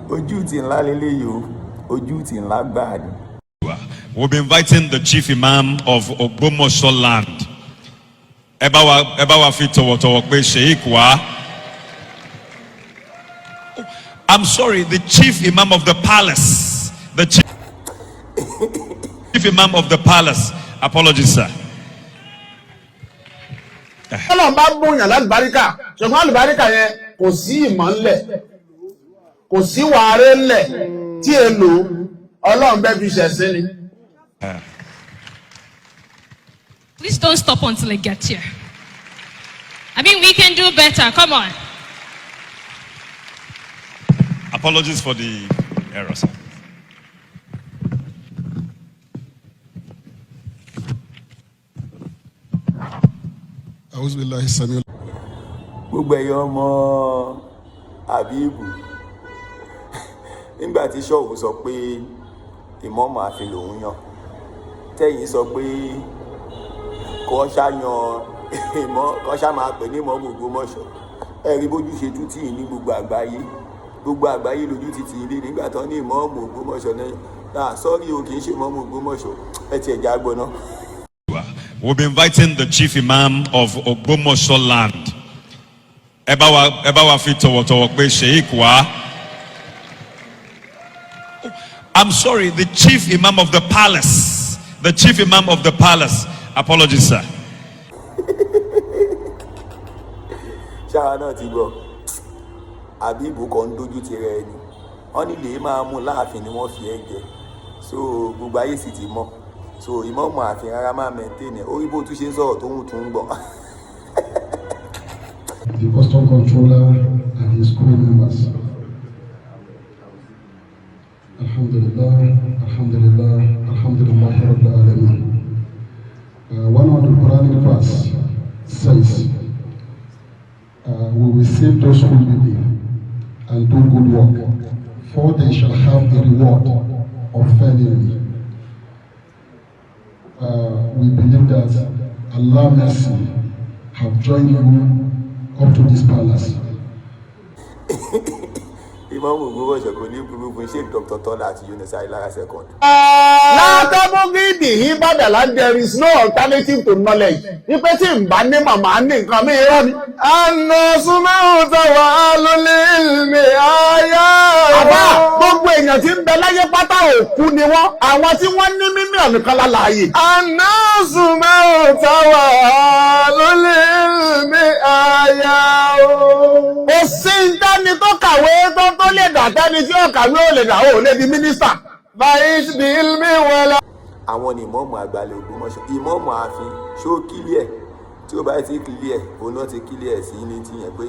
Ojú ti ńlá lélẹ́yìí o, ojú ti ńlá gbáà ni. We'll be inviting the chief imam of Ogbomoso land. Ẹ bá wa fi tọ̀wọ̀tọ̀wọ̀ pé Sheikh wá. I'm sorry, the chief imam of the palace. The chief imam of the palace. Apologies, sir. Ọlọ́run bá bóyàn lálùbáríkà, ṣùgbọ́n àlùbáríkà yẹn kò sí ìmọ̀ ńlẹ̀, kò sí wàárẹ̀ ńlẹ̀ tí è lò, Ọlọ́run bẹ́ẹ̀ fi ṣẹ̀sín ni. Please don't stop until it gets here. I mean, we can do better. Come on. Apologies for the error, sir. أعوذ بالله السميع Gbogbo ẹ̀yọ́ ọmọ Àbíbù, nígbà tí Ṣọ̀ún sọ pé ìmọ̀ọ́mù ààfin lòún yàn, tẹ́yìn sọ pé kọ́ ṣá yan ìmọ̀, kọ́ ṣá máa pè ní ìmọ̀ọ́mù Ògbómọ̀ṣọ́. Ẹ rí bójú ṣe tú tì í ní gbogbo àgbáyé, gbogbo àgbáyé lójú ti tì í lé nígbà tán ní ìmọ̀ọ́mù Ògbómọ̀ṣọ́ náà. Sorry o, kì í ṣe ìmọ̀ọ́mù Ògbómọ̀ṣọ́. Ẹ tiẹ̀ já gbọ́ náà. We'll be inviting the chief imam of Ogbomoso land. Ẹ bá wa fi tọ̀wọ̀tọ̀wọ̀ pé Sheikh wá. I'm sorry, the chief imam of the palace. The chief imam of the palace. Apologies, sir. Ṣáwa náà ti gbọ́, Àbíbù kan ń dójú ti rẹ ni wọ́n ní lè máa mú láàfin ni wọ́n fi ẹ́ jẹ. So gbogbo ayé sì ti mọ̀. So ìmọ̀ọ́mù ààfin rárá máa maintain ẹ̀ orí bó tún ṣe ń sọ̀rọ̀ tó ń tún ń gbọ̀n. The custom controller and his crew members. الحمد لله، الحمد لله، الحمد لله رب العالمين. One of the Quranic verse says, "We will save those who believe and do good work, for they shall have a reward unfailingly." We believe that Allah mercy have joined you up to this palace. Ìmọ̀ọ́mù Ògbómọ̀ṣọ́ kò ní burú fún Sheikh Dr. Tọ́lá àti Yunus Ayélára second. لا تبغ به بدلا, there is no alternative to knowledge. Wípé tí n bá ní màmá ní nǹkan mi, irọ́ ni. الناس موتى وأهل العلم أحياء. Àbá, gbogbo èèyàn tí ń bẹ láyé pátá, òkú ni wọ́n. Àwọn tí wọ́n ní mímọ̀ nìkan lálàyé. الناس موتى وأهل العلم أحياء. Kò sí dání tó kàwé tó lè dà tẹ́ni tí ó kàwé ò lè dà, ó lè di mínísítà. فعش بعلم ولا Àwọn ni ìmọ̀ọ́mù àgbàlẹ̀ Ògbómọ̀ṣọ́. Ìmọ̀ọ́mù ààfin, ṣó clear? Tí ó bá ti clear, òun náà ti clear sí ní tiyẹn pé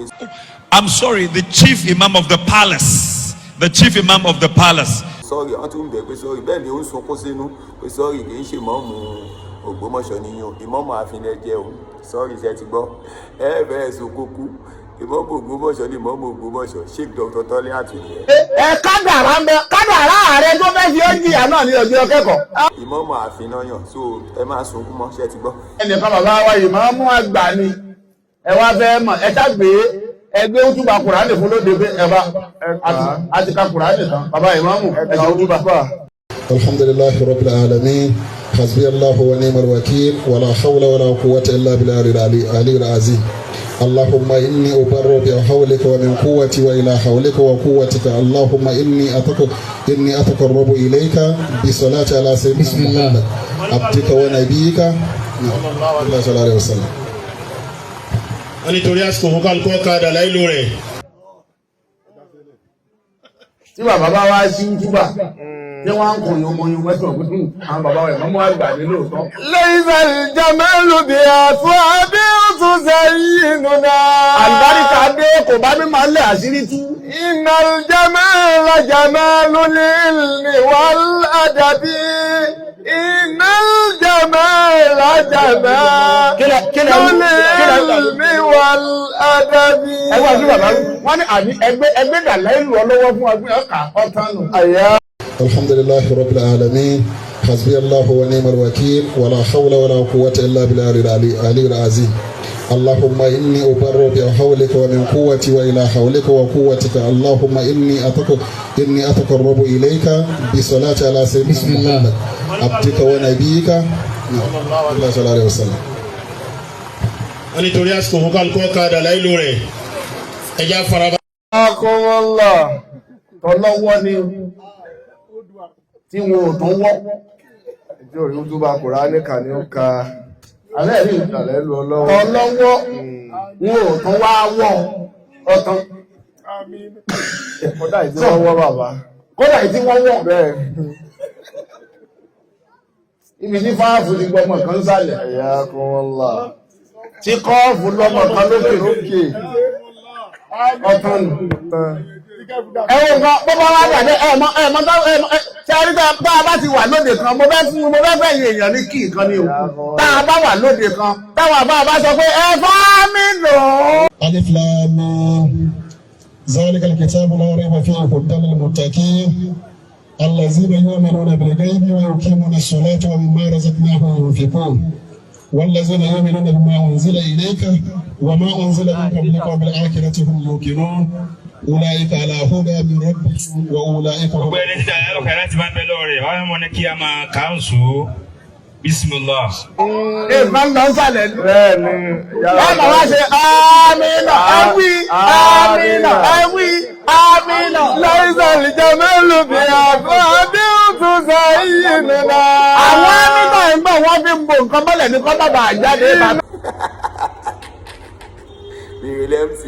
I'm sorry, the chief imam of the palace. The chief imam of the palace. Sorry, wọ́n tún ń bẹ̀ pé sorry. Bẹ́ẹ̀ ni ó ń sunkún sínú pé sorry, kì í ṣe ìmọ̀ọ́mù Ògbómọ̀ṣọ́ níyàn, ìmọ̀ọ́mù ààfin lẹ jẹ́ o. Sorry, ṣe ti gbọ́? Ẹ bẹ́ẹ̀ sunkún kú. Ìmọ̀ọ́mù Ògbómọ̀ṣọ́ ni ìmọ̀ọ́mù Ògbómọ̀ṣọ́, Sheikh Dr. Tọ́lé àtúnyẹ. Ẹ kádàrá ń bẹ, kádàrá ààrẹ tó fẹ́ fi ó jìyà náà ní ọjọ́ kẹ́kọ̀ọ́. Ìmọ̀ọ́mù ààfin náà yàn, so ẹ máa sunkún mọ́. Ṣe ti gbọ́? Ẹnìkan, bàbá wa ìmáàmù àgbà ni. Ẹ wá fẹ́ mọ̀, ẹ ṣàgbé ẹgbẹ́ òtúbà Kùránì fún lóde pé ẹ bá àti ka Kùránì tán, bàbá ìmáàmù, ẹ ṣe òtúbà. الحمد لله رب العالمين، حسبي الله ونعم الوكيل، ولا حول ولا قوة إلا بالله العلي العظيم. اللهم إني أبرأ بحولك ومن قوتي وإلى حولك وقوتك. اللهم إني أتقرب إليك بصلاة على سيدنا محمد عبدك ونبيك، نعم، صلى الله عليه وسلم. Wọ́n nítorí àsìkò fún kálukú ọ̀ka àdàlà ìlú rẹ̀. Tí bàbá bá wá sí útúbà tí wọ́n ń kùn yín ọmọ yín mẹ́sàn-án pé àwọn bàbá wa ìmáàmù àgbà ní lóòótọ́. ليس الجمال بأثواب تزيننا. Àlùbáríkà dé, kò bá mi máa ń lẹ̀, àṣírí tú. إن الجمال جمال العلم والأدب، إن الجمال جمال العلم والأدب. Ẹgbẹ́ àti bàbá wọn ní àní ẹgbẹ́ dàlẹ́ ìlú ọlọ́wọ́ fún ẹgbẹ́ ọkà ọ̀tán nù. الحمد لله رب العالمين، حسبي الله ونعم الوكيل، ولا حول ولا قوة إلا بالله العلي العظيم. اللهم إني أبرأ بحولك ومن قوتي وإلى حولك وقوتك. اللهم إني أتقرب إليك بصلاة على سيدنا محمد عبدك ونبيك صلى الله عليه وسلم. Wọ́n nítorí àsìkò, kó kálukú ọkà dàláìlú rẹ̀, ẹja faraba. Akumullah. Tọlọ́wọ́ ni tí wọn ò tún wọ́. Ìjọ orí Útúbà Kùránì kà ní ó ka Alẹ́ rí ìdàlẹ́ lu ọlọ́wọ́. Tọlọ́wọ́ wọn ò tún wá wọ́ ọ̀tán. Kódà ìdí wọ́n wọ́ bàbá. Kódà tí wọ́n wọ́. Bẹ́ẹ̀. Ibi tí fáàfù ti gbọmọ kan sálẹ̀. Ayakumullah. Tí kọ́ọ̀fù lọ́mọ kan lókè. Lókè. Ọ̀tán nù. Tán. Ẹ̀wọ̀n nǹkan bó bá wá dàdé ẹ̀mọ́ ẹ̀mọ́ tá ẹ̀mọ́ ṣe àrí tá a bá ti wà lóde kan, mo fẹ́ fún mo fẹ́ fẹ́ yìn èèyàn ní kí nǹkan ni o, tá a bá wà lóde kan, táwọn àbá bá sọ pé ẹ fá mi lò ó. ألف لام ميم ذلك الكتاب لا ريب فيه هدى للمتقين الذين يؤمنون بالغيب ويقيمون الصلاة ومما رزقناهم ينفقون والذين يؤمنون بما أنزل إليك وما أنزل من قبلك وبالآخرة هم يوقنون أولئك على هدى من ربهم وأولئك هم Gbogbo ẹni tí dàda lọ́kàn láti máa ń bẹ lọ́wọ́ rẹ̀ wọ́n mọ̀ ní kí a máa kàńsù bismillah. Nǹkan lọ sàlẹ̀ ní. Bẹ́ẹ̀ ni. Ẹ máa wá ṣe àmìnà ẹ wí àmìnà ẹ wí àmìnà. Láìsà ìjàmẹ́lù bí àbá bí ó tún sa iyì nínú. Àwọn nígbà ń bọ̀, wọ́n fi ń bo nǹkan mọ́lẹ̀ ní kọ́ bàbà àjáde bàbá. Wèrè lẹ́mc.